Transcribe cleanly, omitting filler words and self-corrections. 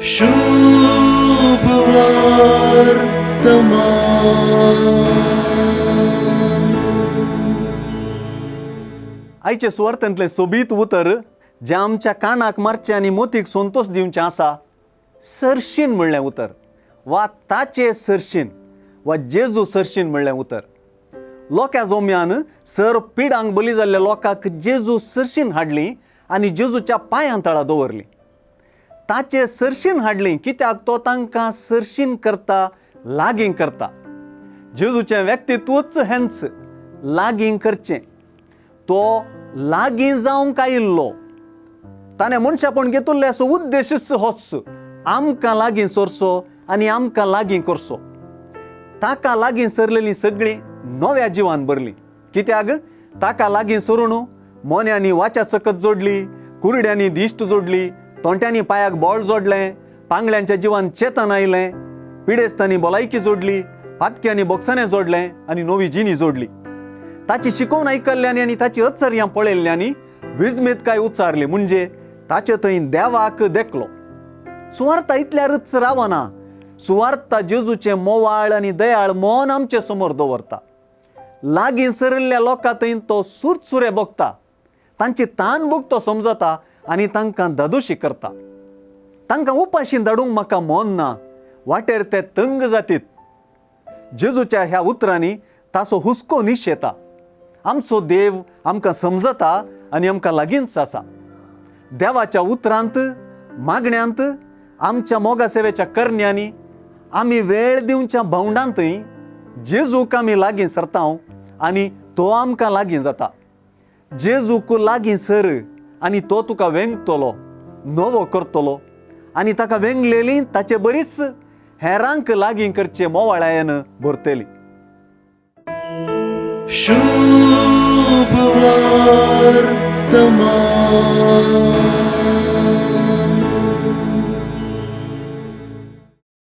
शुभ वर्तमान. आयचे सुवार्थांतलें सोबीत उतर जें आमच्या कानाक मारचें आनी मोतीक संतोश दिवचें आसा, सरशीन म्हणलें उतर वा ताचे सरशीन वा जेजू सरशीन म्हणलें उतर. लोक्या जोम्यान सर पिडांक बली जाल्ल्या लोकांक जेजू सरशीन हाडली आनी जेजूच्या पांयां तळा दवरली. ताचे सरशीन हाडली कित्याक तो तांकां सरशीन करता, लागीं करता. जेजूचें व्यक्तित्वच हेंच, लागीं करचें. तो लागीं जावंक आयिल्लो. ताणें मनशापण घेतिल्लें असो उद्देशूच होच, आमकां लागीं सरचो आनी आमकां लागीं करचो. ताका लागीं सरलेलीं सगळीं नव्या जिवान भरलीं. कित्याक ताका लागीं सरून मोन्यांनी वाच्या चकत जोडली, कुरड्यांनी दिश्ट जोडली, तोंट्यांनी पांयाक बळ जोडलें, पांगळ्यांच्या जिवान चेतन आयलें, पिडेस्तांनी भलायकी जोडली, पातक्यांनी बोक्साणें जोडलें आनी नवी जिणी जोडली. ताची शिकोवन आयकल्ल्यांनी आनी ताची अचर्यां पळयल्ल्यांनी विजमीत काय उच्चारली, म्हणजे ताचे थंय देवाक देखलो. सुवार्ता इतल्यारच रावना, सुवार्ता जेजूचें मोवाळ आनी दयाळ मन आमचे समोर दवरता. लागीं सरिल्ल्या लोकां थंय तो सुरसुरे भोगता, तांची तान भोग तो समजता आनी तांकां दादोशी करता. तांकां उपाशी धाडूंक म्हाका मन ना, वाटेर ते तंग जातीत. जेजूच्या ह्या उतरांनी ताचो हुस्को निशेता. आमचो देव आमकां समजता आनी आमकां लागींच आसा. देवाच्या उतरांत, मागण्यांत, आमच्या मोगा सेवेच्या करण्यांनी, आमी वेळ दिवच्या भावंडांतय जेजूक आमी लागीं सरता आनी तो आमकां लागीं जाता. जेजूक लागीं सर आनी तो तुका वेंगतलो, नवो करतलो आनी ताका वेंगलेली ताचे बरीच हेरांक लागीं करचे मोवाळायेन भरतली. शुभ वर्तमान.